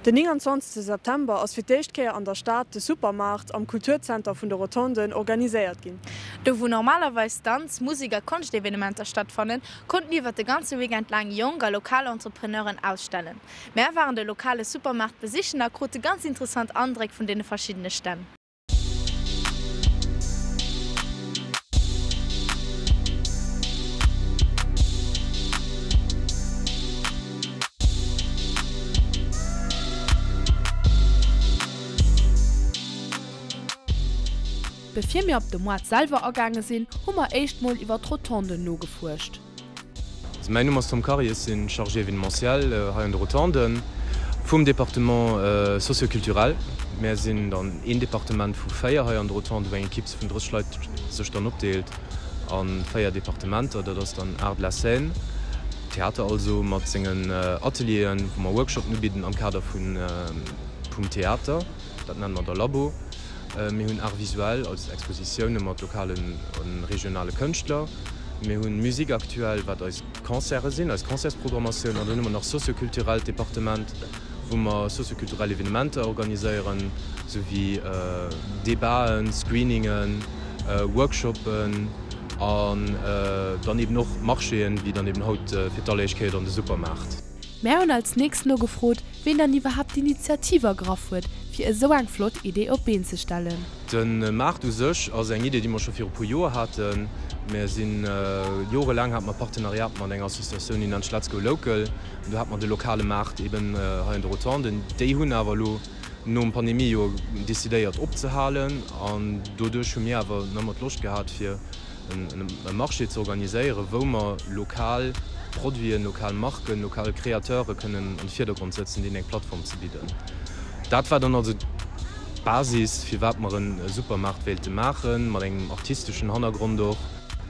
Den 29 September ass fir d'éischt Kéier an der Stad de Supermaart am Kulturzenter vun de Rotonden organiséiert ginn. Do wou normalerweis Danz-, Musek a Konschtevenementer stattfannen, konnten iwwert de ganze Weekend laang jonk a lokal Entrepreneuren ausstellen. Mär waren de lokale Supermaart besichen a krute ganz interessant Andréck vun deene verschiddene Stänn. Bevir mir op de Moart selwer agaange sinn, hu mer éischt mol iwwer d'Rotonden nogefuerscht. Also mäin Numm ass Tom Kary, ech sinn Chargé événementiel hei an de Rotonden vum Département socio-culturel. Mär sinn dann een Departement vu 4 hei an de Rotonden, wou eng Equipe vun 30 Leit sech dann opdeelt a 4 Departementer. Dat ass dann Art de la scène, Theater also mat sengen Atelieren, wou mer Workshopen ubidden am Kader vum Theater, dat nenne mer da Labo. Mir hunn Arts visuels als Expositioune mat lokalen a regionale Kënschtler. Mir hunn Musique actuelle, wat eis Concerte sinn, eis Concertsprogrammatioun. An dann hu mer nach soziokulturellt Departement, wou mer soziokulturell Evenementer organiséieren, sou wéi Debaten, Screeningen, Workshoppen an dann eben och Marchéen, wéi dann eben haut fir d'alleréischt Kéier dann de Supermaart. Mär hunn als nächst nogefrot, ween dann iwwerhaapt d'Initiativ ergraff huet, fir esou eng flott Idee op d'Been ze stellen. De Maart u sech ass eng Idee, déi mer scho viru puer Joer haten. Mir sinn, jorelaang hate mer Partenariat mat enger Associatioun, déi nennt sech Let's Go Local. An do hate mer de lokale Maart eben hei an de Rotonden. Déi hunn awer elo nom Pandemiejoer decidéiert opzehalen. An doduerch hu mir awer nach ëmmer d'Loscht gehat, fir e Marché ze organiséieren, wou mer lokal Produiten, lokal Marken, lokal Créateure kënnen an de Virdergrond sëtzen, deenen eng Plattform ze bidden. Dat war dann also d'Basis, firwat mer e Supermaart wéilte maachen, mat engem artisteschen Hannergrond och.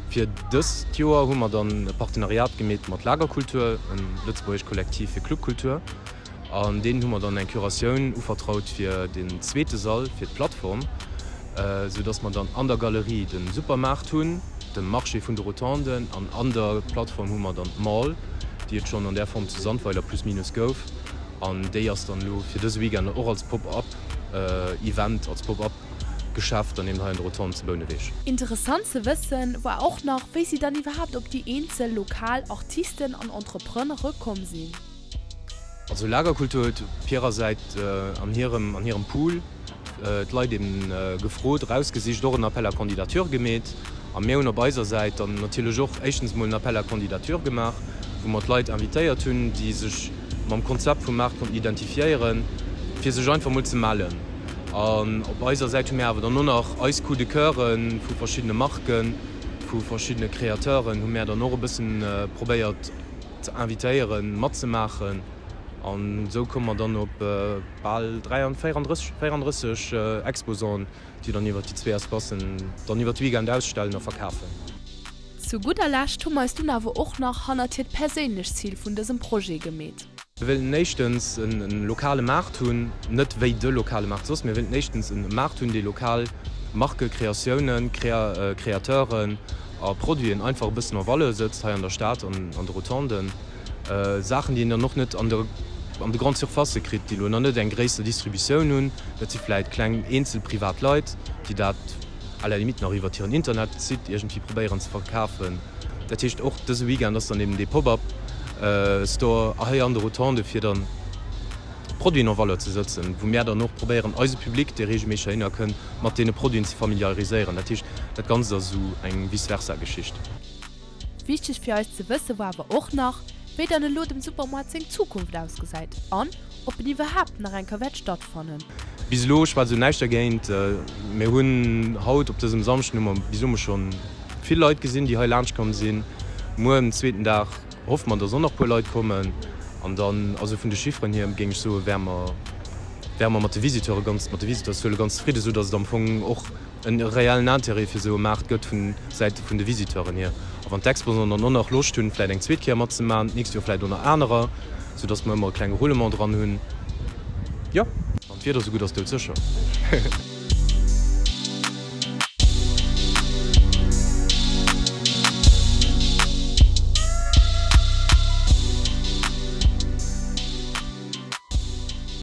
Fir dëst Joer hu mer dann e Partenariat gemeet mat Lagerkultur, e lëtzebuergescht Kollektiv fir Clubkultur. An deenen hu mer dann eng Curatioun uvertraut fir den zweete Sall, fir d'Plattform, esou dass mer dann an der Galerie de Supermaart hunn, de Marché vun de Rotonden, an an der Plattform hu mer dann d'Mall, déi et schonn an där Form zu Sandweiler plus minus gouf. An déi ass dann elo fir dëse Weekend och als Pop-up Event, als Pop-up Geschäft dann eben hei an de Rotonden zu Bouneweg. Interessant ze wëssen war och nach, wéi si dann iwwerhaapt op déi eenzel lokal Artisten an Entrepreneure komm sinn. Also Lagerkultur huet op hirer Säit an hirem an hirem Pool d'Leit eben gefrot, erausgesicht, och en Appel à candidature gemeet. A mir hunn op eiser Säit dann natierlech och éischtens emol en Appel à candidature gemaach, wou mer d'Leit invitéiert hunn, déi sech mam Konzept vum Maart konnten identifiéieren, fir sech einfach emol ze mellen. An op eiser Säit hu mir awer dann och nach eis Coup de coeure vu verschiddene Marken, vu verschiddene Créateuren hu mir dann och e bëssen probéiert, ze invitéieren matzemaachen an esou komme mer dann op bal 34 34 Exposanten, déi dann iwwer déi zwee Espacen dann iwwer de Weekend ausstellen a verkafen. Zu gudder Lescht hu mer eis dunn awer och nach hannert hiert perséinlecht Zil vun dësem Projet gemeet. Mir wëllten éischtens e lokale Maart hunn, net wéi de lokale Maart soss, mir wëllten éischtens e Maart hunn, dee lokal Marke, Kreatiounen, Kreateuren a Produiten einfach e bëssen en valeur sëtzt hei an der Stad an an de Rotonden. Saachen, déi een dann och net an der an de Grandes Surfacë kritt, déi elo nach net eng gréisser Distributioun hunn. Dat si vläit kleng eenzel privat Leit, déi dat à la limite nach iwwert hiren Internetsite iergendwéi probéieren ze verkafen. Dat heescht, och dëse Weekend ass dann eben dee Pop-up Store hei an de Rotonde fir dann Produiten en valeur ze sëtzen, wou mär dann och probéieren eise Public, dee reegelméisseg heihinner kënn, mat deene Produiten ze familiariséieren. Dat heescht, dat Ganzt ass esou eng Vice-versa-Geschicht. Wichteg fir eis ze wësse war awer och nach, wéi dann elo dem Supermoart seng Zukunft ausgesäit an ob en iwwerhaapt nach eng Kéier wäert stattfannen. Bis elo schwätzt elo näischt dergéint. Mir hunn haut op dësem Samschden hu mer bis elo schonn vill Leit gesinn, déi hei laanscht komm sinn. Muer um zweeten Dag Hoffe mer, dass och nach puer Leit kommen. An dann, also vun de Chifferen hier, géing ech soen, wäre mer, wäre mer mat de Visiteure ganz, mat de Visiteurszuele ganz zefridden, esou dass et am Fong och e reellen Intérêt fir esou e Maart gëtt vun Säite vun de Visiteuren hier. A wann d'Exposanten dann och nach Loscht hunn, vläicht eng zweet Kéier matzemaachen, d'nächst Joer vläicht och nach anerer, esou dass mer ëmmer e klenge Roulement dran hunn. Jo, wann d'Wieder esou gutt ass, doudsécher.